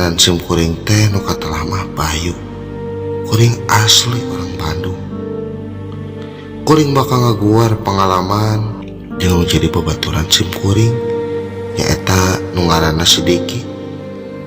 Ngaran sim kuring teh nu katelah mah Bayu. Kuring asli orang Bandung. Kuring bakal ngaguar pengalaman jeung nu jadi babaturan sim kuring nyaeta nu ngaranna si Diki.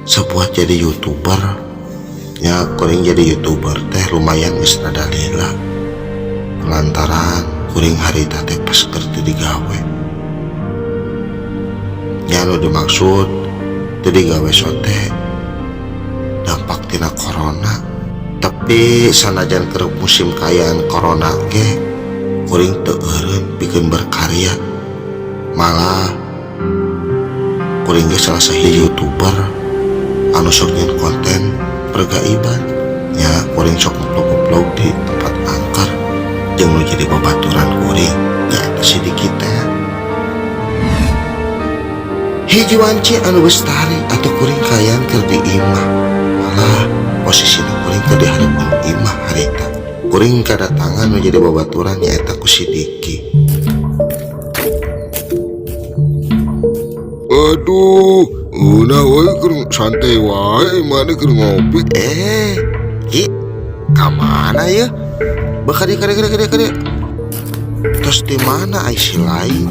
Sebuah jadi YouTuber nya, kuring jadi YouTuber teh lumayan geus rada lila lantaran kuring harita teh pas keur teu digawe. Nya nu dimaksud teu digawe sote dampak tina corona, tapi sanajan keur musim kaayaan corona ge kuring teu eureun pikeun berkarya. Malah kuring ge salah sahiji YouTuber anu sok nyieun konten pergaiban. Nya kuring sok ngevlog-ngevlog di tempat angker jeung nu jadi babaturan kuring nyaeta si Diki teh. Hiji wanci anu bestari atau kuring kaayaan keur di imah, malah posisina kuring keur di hareupeun imah harita kuring kadatangan nu jadi babaturan nyaeta ku si Diki. Aduh, udah we keur santai wae, mana keur ngopi. Eh, Ki, ka mana ya? Bekadi kade kade kade kade. Terus di mana ai si lain?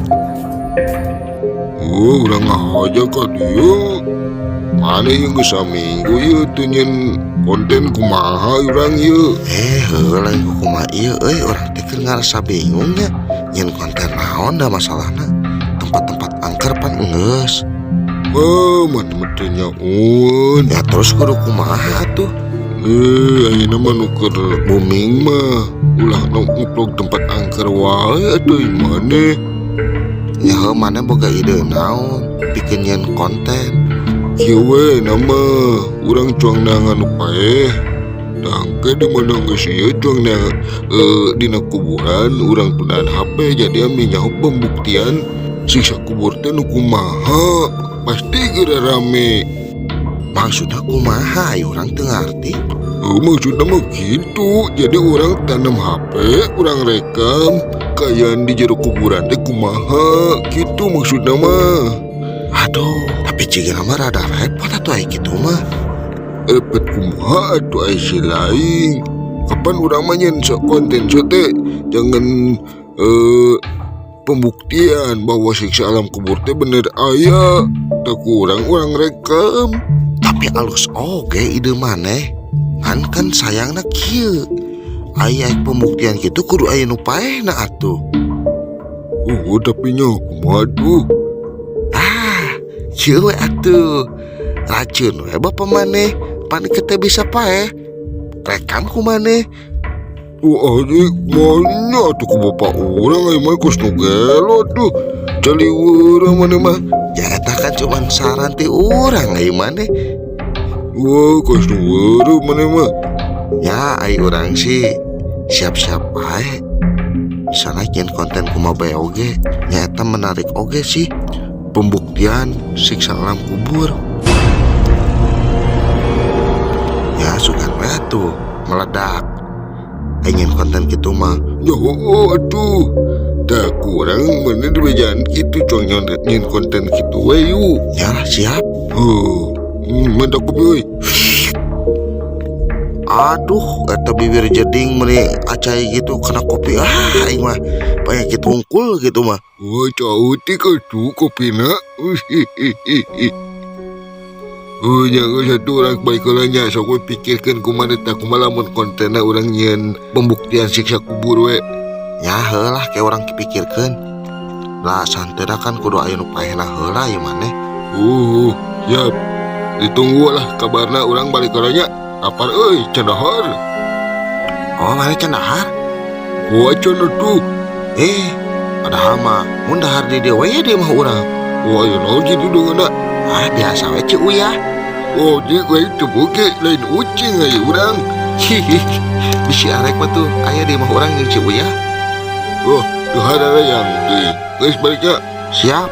Oh, urang ngahaja ka dieu. Mana ieu geus saminggu ieu teu nyieun konten, kumaha urang ieu? Eh, heuh lain ku kumaha ieu euy, urang teh keur ngarasa bingung nya. Nyieun konten naon da masalahna? Tempat-tempat angker pan enggeus. Oh, mana mah teu nyaun. Ya terus kudu kumaha atuh? Eh, ayeuna mah nu keur booming mah ulah nu ngevlog tempat angker wae atuh maneh. Ya heuh, maneh boga ide naon pikeun nyieun konten? Kieu we nama urang cuang neangan nu paeh. Dangke di mana geus ieu cuang neangan dina kuburan urang tundaan HP, jadi ami nyaho pembuktian siksa kubur teh nu kumaha, pasti geura rame. Maksudna kumaha ai urang teu ngarti? Oh, maksudna mah gitu. Jadi urang tanam HP, urang rekam kaayaan di jero kuburan teh kumaha, gitu maksudna mah. Aduh, tapi jigana mah rada repot atuh ai kitu mah. Repot kumaha atuh ai si lain. Kapan urang mah nyieun sok konten sok teh jangan pembuktian bahwa siksa alam kubur teh bener aya. Tak kurang urang rekam. Tapi alus oge ide maneh. Ngan kan sayangna kieu. Ai ai pembuktian kitu kudu aya nu paehna atuh. Oh, tapi nya kumaha tuh? Ah, kieu we atuh. Racun we bapa maneh, pan teu bisa paeh. Rekam ku maneh. Oh, adik, mana atuh ku bapak urang ai mah kos nu gelo tuh. Caliweureun maneh mah. Ya eta kan cuman saran ti urang ai maneh. Wah, kos nu weureuh maneh mah. Ya ai urang sih siap-siap bae. Misalnya nyieun konten kumaha bae oge, nya eta menarik oge sih. Pembuktian siksa alam kubur. Ya sugan we atuh meledak. Ai nyieun konten kitu mah. Ya heueuh atuh. Da kurang maneh dibejaan kitu cuang nyieun konten kitu we yuk. Ya lah siap. Heuh, mantap kopi euy. Aduh, eta bibir jeding meuni acai gitu kena kopi. Ah, aing mah penyakit hungkul gitu mah. Wah, cautik atuh kopina. Oh, nya geus atuh urang balik heula nya, sok we pikirkeun kumaha tah kumaha lamun kontenna urang nyieun pembuktian siksa kubur we. Ya heulah ke urang pikirkeun. Lah santeuna kan kudu aya nu paehna heula ieu maneh. Siap. Ditunggu lah kabarna, urang balik heula nya. Lapar euy, can dahar. Oh, maneh can dahar? Oh, can atuh. Eh, padahal mah mun dahar di dieu we di imah urang. Oh, aya naon kitu deungeunna? Ah, biasa we Ci Uyah. Oh, di lain teu boge, lain ucing aya urang. Hihi. Bisi arek mah tuh aya di imah urang jeung Ci Uyah. Oh, dahar yang deui. Geus balik nya. Siap.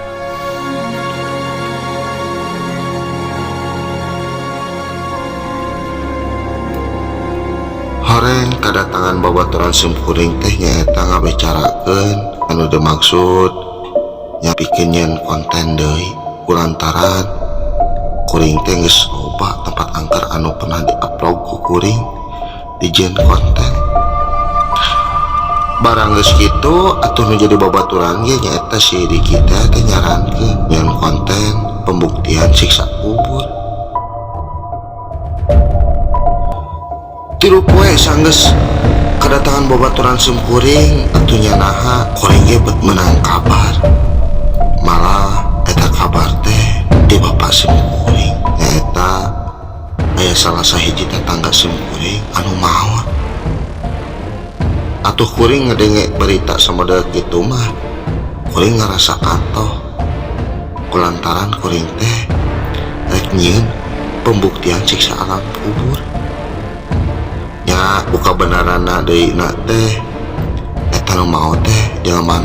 Horeng kadatangan babaturan simkuring teh nyaeta ngabicarakeun anu dimaksud nya pikeun nyieun konten deui kulantaran kuring teh geus loba tempat angker anu pernah diupload ku kuring dijieun konten. Barang geus kitu atuh nu jadi babaturan ge nyaeta si Diki teh teh nyarankeun nyieun konten pembuktian siksa kubur. 3 poe sanggeus kedatangan babaturan simkuring atuh nya naha kuring ge bet meunang kabar. Malah eta kabar teh di bapak simkuring nyaeta aya salah sahiji tetangga simkuring anu maot. Atuh kuring ngadenge berita samodel kitu mah kuring ngarasa atoh kulantaran kuring teh rek nyieun pembuktian siksa alam kubur. Nya buka benaranna deui na teh eta nu maot teh jelema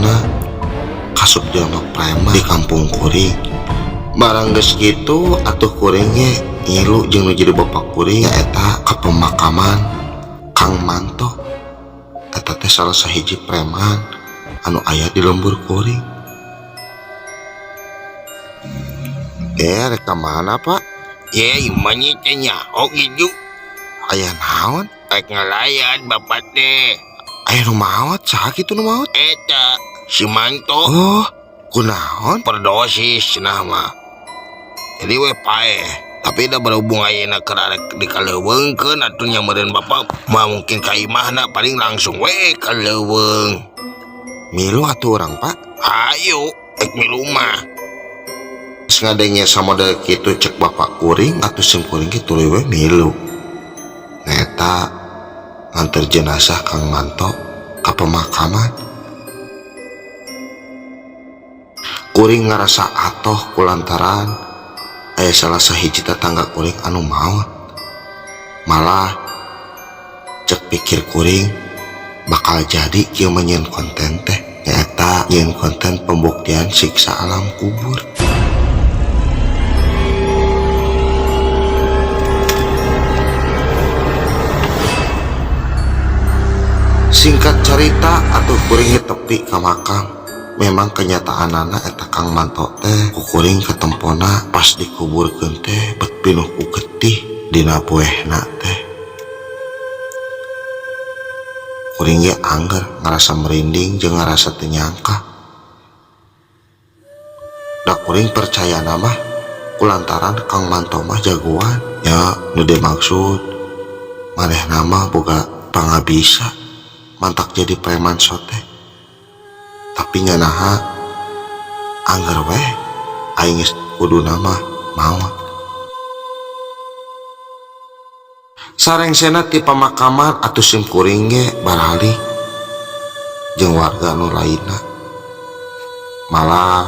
kasup jelema preman di kampung kuring. Barang geus kitu atuh kuring ge ngilu jeung nu jadi bapak kuring nyaeta ka pemakaman Kang Manto. Eta teh salah sahiji preman anu aya di lembur kuring. Rek ka mana, Pak? Ye, imah nya teh nyaho gitu. Aya naon? Rek ngalayan bapak teh. Aya nu maot, saha kitu nu maot? Eta si Manto. Oh, kunaon? Perdosis cenah mah. Jadi we paeh. Tapi dah berhubung ayeuna keur arek dikaleuweungkeun atuh nya meureun bapak mah mungkin ka imahna paling langsung we ka leuweung. Milu atuh urang, Pak? Hayu, rek milu mah. Geus ngadenge samodel kitu cek bapak kuring atuh sim kuring ge tuluy we milu. Nyaeta nganter jenazah Kang Manto ka pemakaman. Kuring ngarasa atoh kulantaran aya salah sahiji tetangga kuring anu maot. Malah cek pikir kuring bakal jadi kieu mah nyieun konten teh nyaeta nyieun konten pembuktian siksa alam kubur. Singkat cerita atuh kuring tepi ka makam. Memang kenyataanana eta Kang Manto teh ku kuring ketempona pas dikuburkeun teh bet pinuh ku getih dina poehna teh. Kuring ge angger ngarasa merinding jeung ngarasa teu nyangka. Da kuring percayana mah kulantaran Kang Manto mah jagoan nya nu dimaksud manehna mah boga pangabisa mantak jadi preman sote. Tapi nya naha angger weh aing geus kuduna mah maot. Sarengsena ti pamakaman atuh sim kuring ge baralik jeung warga nu lainna. Malah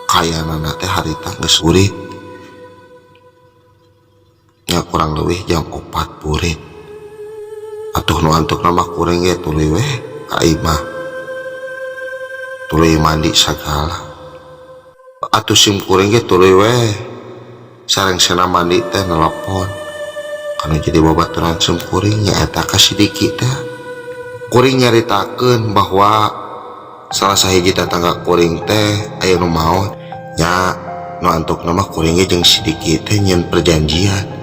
kayanana teh harita geus burit. Nya kurang leuwih jam 4 burit. Atuh nu antukna mah kuring ge tuluy weh ka imah. Tuluy mandi sagala. Atuh sim kuring ge tuluy weh sarengsena mandi teh nelpon. Anu jadi babaturan sim kuring nyaeta ka si Diki teh. Kuring nyaritakeun bahwa salah sahiji tetangga kuring teh aya nu maot. Nya nu antukna mah kuring ge jeung si Diki teh nyieun perjanjian.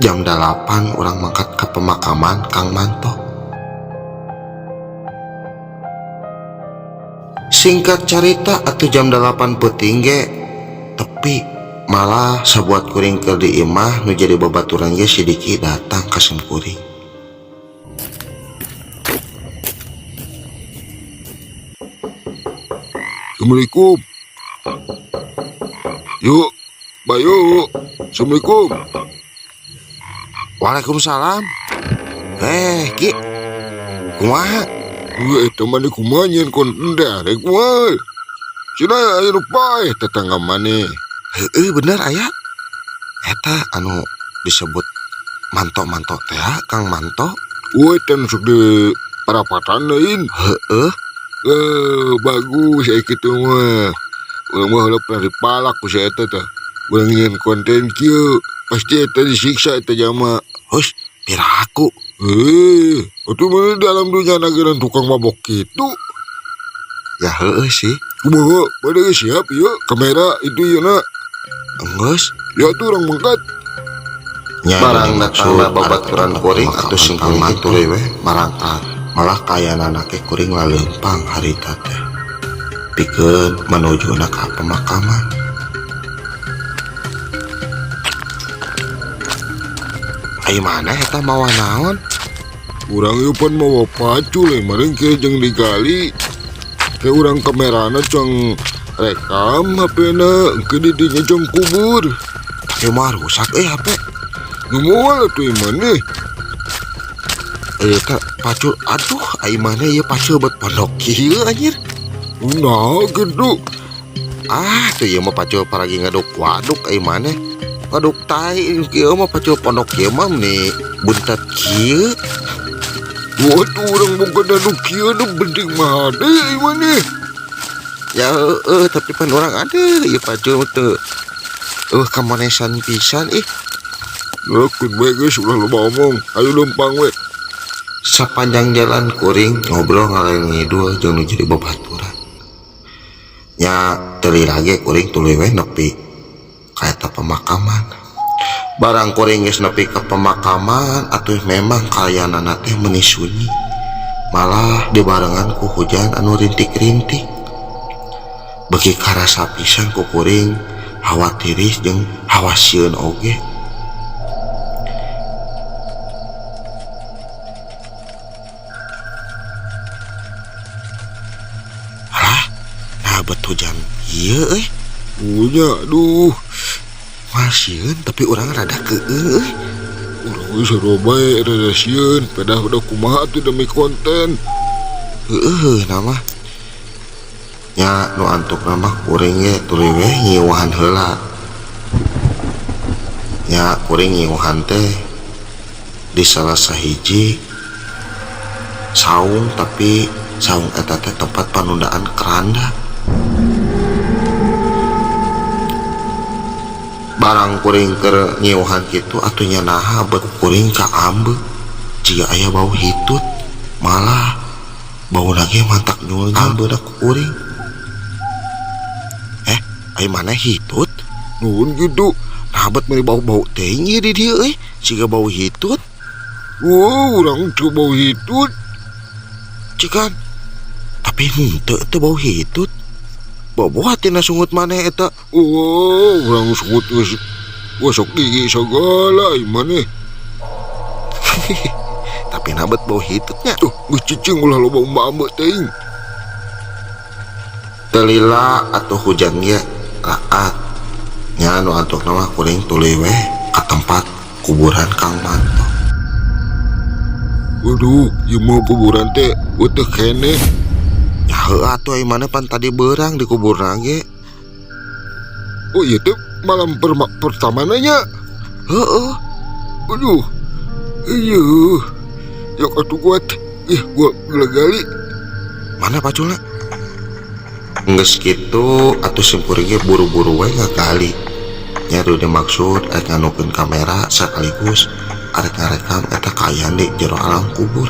Jam 8 urang mangkat ka pemakaman Kang Manto. Singkat cerita atuh jam 8 peuting ge tepi malah sabuat kuring keur di imah nu jadi babaturan ge si Diki datang ka sim kuring. Assalamualaikum. Yuk, Bayu. Assalamualaikum. Waalaikumsalam. Ki. Kumaha? Eta mah kumaha nyieun konten teh arek moal. Cenah aya nu paeh tetangga maneh. Heueuh bener aya. Eta anu disebut manto-manto teh Kang Manto. Woi, eta nu sok di parapatan lain. Heueuh. Bagus aya kitu mah. Urang mah heula pernah dipalak ku si eta teh. Urang nyieun konten kieu, pasti eta disiksa eta jalma. Hus, piraku. Atuh mah dalam dunia nageran tukang mabok kitu. Ya heueuh sih. Kumaha? Pada geus siap ieu kamera itu ieu na. Enggeus. Ya atuh urang mangkat. Nya barang datangna babaturan kuring atuh sim kuring ge tuluy we marangkat. Malah kayanana ge kuring laleumpang harita teh pikeun manujuna ka pemakaman. Ai maneh eta mawa naon? Urang ieu pan mawa pacul eh meureun kieu jeung digali. Ke urang kamerana cang rekam HP-na engke di dinya cang kubur. Tapi mah rusak euy HP. Nu moal atuh maneh. Eta pacul aduh ai maneh ieu pacul bet pondok kieu anjir. Nah kitu. Ah tuh ieu mah pacul paragi ngaduk waduk ai maneh. Ngaduk tai kieu mah pacul pondok kieu mah meni buntet kieu. Waduh urang boga dadu kieu nu penting mah hade ai maneh. Ya heueuh tapi pan urang ada ieu pacul teu kamanesan pisan ih. Keun we geus ulah loba omong, ayo leumpang we. Sapanjang jalan kuring ngobrol ngalor ngidul jeung nu jadi babaturan. Nya teu lila ge kuring tuluy we nepi ka eta pemakaman. Barang kuring geus nepi ka pemakaman atuh memang kayanana teh meuni sunyi. Malah dibarengan ku hujan anu rintik-rintik. Beuki karasa pisan ku kuring hawa tiris jeung hawa sieun oge. Alah, nah bet hujan ieu euy. Punya aduh. Masieun tapi urang rada keueung euy. Urang geus sarua bae rada sieun, pedah udah kumaha atuh demi konten. Heueuh na mah. Nya nu antukna mah kuring ge tuluy we ngiuhan heula. Nya kuring ngiuhan teh di salah sahiji saung tapi saung eta teh tempat panundaan keranda. Barang kuring keur ngiuhan kitu atuh nya naha bet kuring ka ambeuk jiga aya bau hitut malah bauna ge mantak nyul ambeuna ku kuring. Ai maneh hitut? Nuhun kitu. Nah bet meuni bau-bau teuing ieu di dieu euy siga bau hitut. Wah, urang teu bau hitut. Cikan. Tapi henteu teu bau hitut. Boboh tina sungut maneh eta. Oh, urang sungut geus gosok gigi sagala ai maneh. Tapi nabet bau hitutnya. Tuh, geus cicing ulah loba umba-ambe teuing. Teu lila atuh hujan ge raat. Nya nu antukna mah kuring tuluy we ka tempat kuburan Kang Manto. Waduh, ieu mah kuburan teh eueuh keneh. Ya heueuh atuh ai maneh pan tadi beurang di kuburna ge. Oh ieu teh malam pertamana nya. Heueuh. Aduh. Iya. Yok atuh kuat. Ih, gua gelegali. Mana paculna? Geus kitu atuh sim kuring ge buru-buru we ngagali. Nya nu dimaksud arek nganukeun kamera sekaligus arek ngarekam eta kaayaan di jero alam kubur.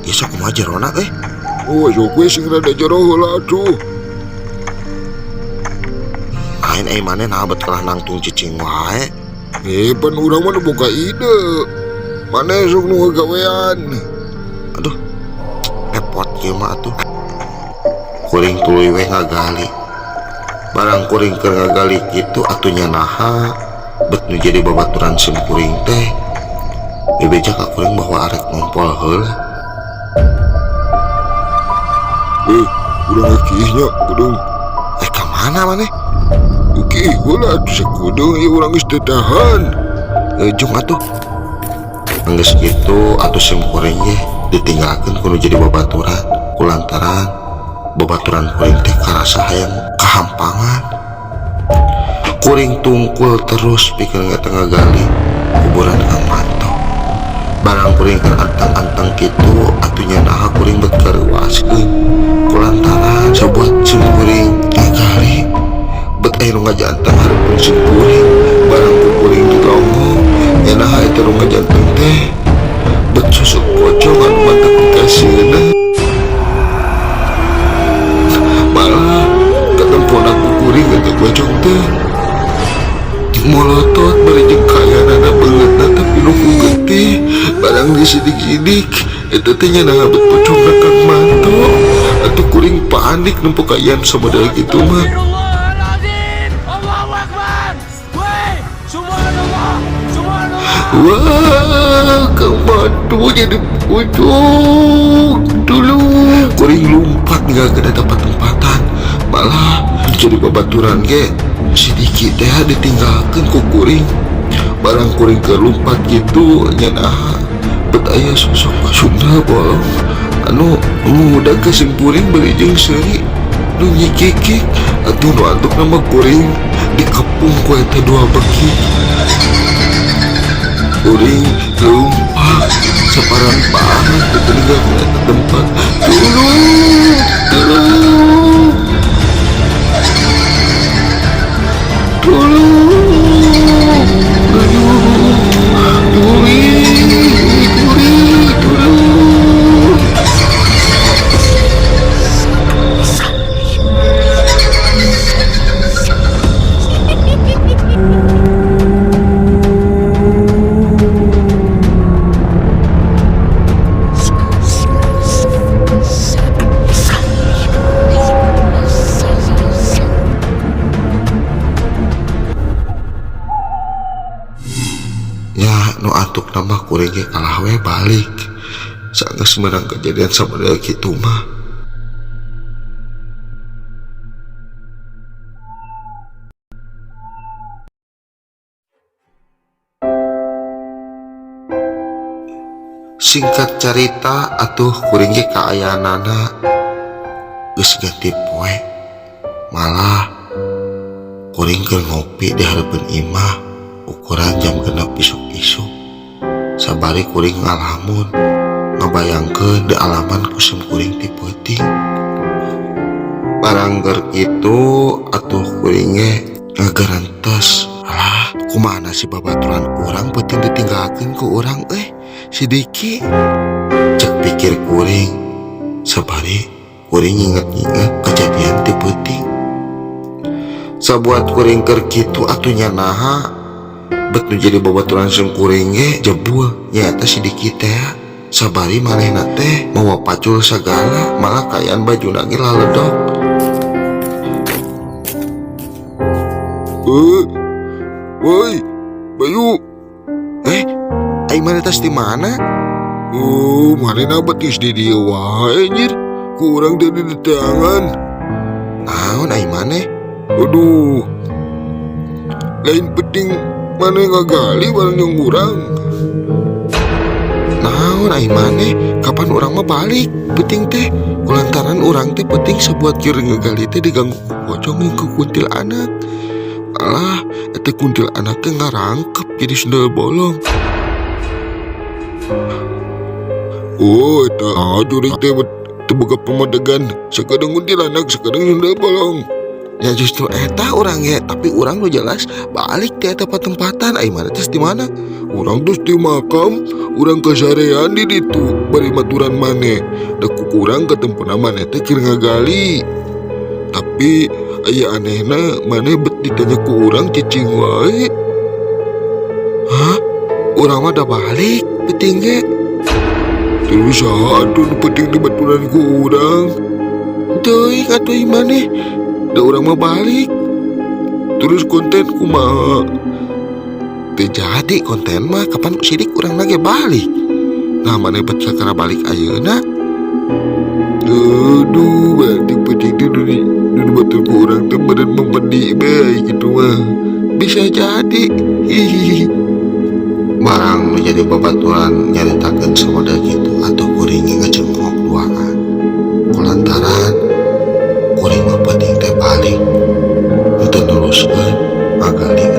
Ieu sok kumaha jerona euy? Oh, sok we sing rada jero heula atuh. Lain ai maneh naha bet kalah nangtung cicing wae. Pan urang mah nu boga ide. Maneh sok nu ngagawean. Aduh, repot kieu mah atuh. Kuring tuluy we ngagali. Barang kuring keur ngagali kitu atuh nya naha bet nu jadi babaturan sim kuring teh. Bebeja ka kuring bahwa arek ngompol heula. Urang kiih nya kudeung. Ka mana maneh? Kiih heula atuh sakudeung ieu urang geus teu tahan. Jung atuh. Geus kitu atuh sim kuring ge ditinggalkeun ku nu jadi babaturan kulantaran babaturan kuring teh karasa hayang kahampangan. Kuring tungkul terus pikeun eta ngagali kuburan Kang Manto. Barang kuring keur antang-antang kitu atuh nya naha kuring bet kareuwaskeun kulantaran sabuat sim kuring ngagali bet aya nu ngajanteng hareupeun sim kuring. Barang ku kuring dilongo nya naha eta nu ngajanteng teh bet susuk pocong anu mantak dikasieuna. Malah ketempona ku kuring eta pocong teh Molotot bari jeung kaayaanana beungeutna teh pinuh ku getih. Barang disidik-sidik eta teh nya bet pocongna Kang Manto. Atuh kuring panik nempo kaayaan samodel kitu mah. Astagfirullahaladzim. Allahu Akbar. Woi, subhanallah. Subhanallah. Wah, Kang Manto jadi pocong. Tolong. Kuring lumpat nggak kena dapat tempatan. Malah jadi babaturan ge sedikit teh ditinggalkan ku kuring. Barang kuring ke lumpat gitu nya nah bet aya sosok sundel bolong anu ngudag ka sim kuring bari jeung seuri nu nyikikik. Atuh nu antukna mah kuring dikepung ku eta dua beki. Kuring lompat saparan banget ditinggalkeun eta tempat. Tolong, tolong, tolong, aduh, kuring, kuring, tolong. Ya nu antukna mah kuring ge kalah we balik. Sanggeus meunang kejadian samodel kitu mah. Singkat carita atuh kuring ge kaayaanana geus ganti poe. Malah kuring keur ngopi di hareupeun imah ukuran jam 6 isuk-isuk. Sabari kuring ngalamun ngabayangkeun dialaman ku sim kuring ti peuting. Barang keur kitu atuh kuring ge ngagerentes. Alah, kumaha si babaturan urang peuting ditinggalkeun ku urang euy, si Diki. Cek pikir kuring. Sabari kuring nginget-nginget kejadian ti peuting. Sabuat kuring keur kitu atuh nya naha bet nu jadi babaturan sim kuring ge jebul nyaeta si Diki teh. Sabari manehna teh mawa pacul sagala, malah kaayaan bajuna ge laledok. Eh, woi, Bayu. Eh, ai maneh tas di mana? Oh, manehna betis di dieu wae anjir. Ku urang teh di tangan. Naon ai maneh? Aduh. Lain penting maneh ngagali bareng jeung urang. Naon ai maneh? Kapan urang mah balik? Penting teh kulantaran urang teh penting sabuat keur ngagali teh diganggu ku pocong jeung ku kuntilanak. Alah, eta kuntilanak teh ngarangkep jadi sundel bolong. Oh, eta jurig teh teu boga pamadegan, sakadeng kuntilanak, sakadeng sundel bolong. Ya justru eta urang ge, tapi urang nu jelas balik teh eta patempatan. Ai maneh teh di mana? Urang terus di makam, urang kasarean di ditu bari maturan maneh. Da ku urang katempona maneh teh keur ngagali. Tapi aya anehna maneh bet ditanya ku urang cicing wae. Hah? Urang mah da balik peuting ge. Terus saha atuh nu penting di baturan ku urang? Teuing atuh ieu maneh. Da urang mah balik. Terus konten kumaha? Teu jadi konten mah kapan sidik urang lagi balik. Nah maneh bet kakara balik ayeuna. Aduh, berarti penting teh nu di batur ku urang teh meureun mempedi bae kitu mah. Bisa jadi. Hihihi. Barang nu jadi babaturan nyaritakeun samodel kitu atuh kuring ngajengkok duaan. Kulantaran kuring mah penting teh balik. Henteu neruskeun ngagali.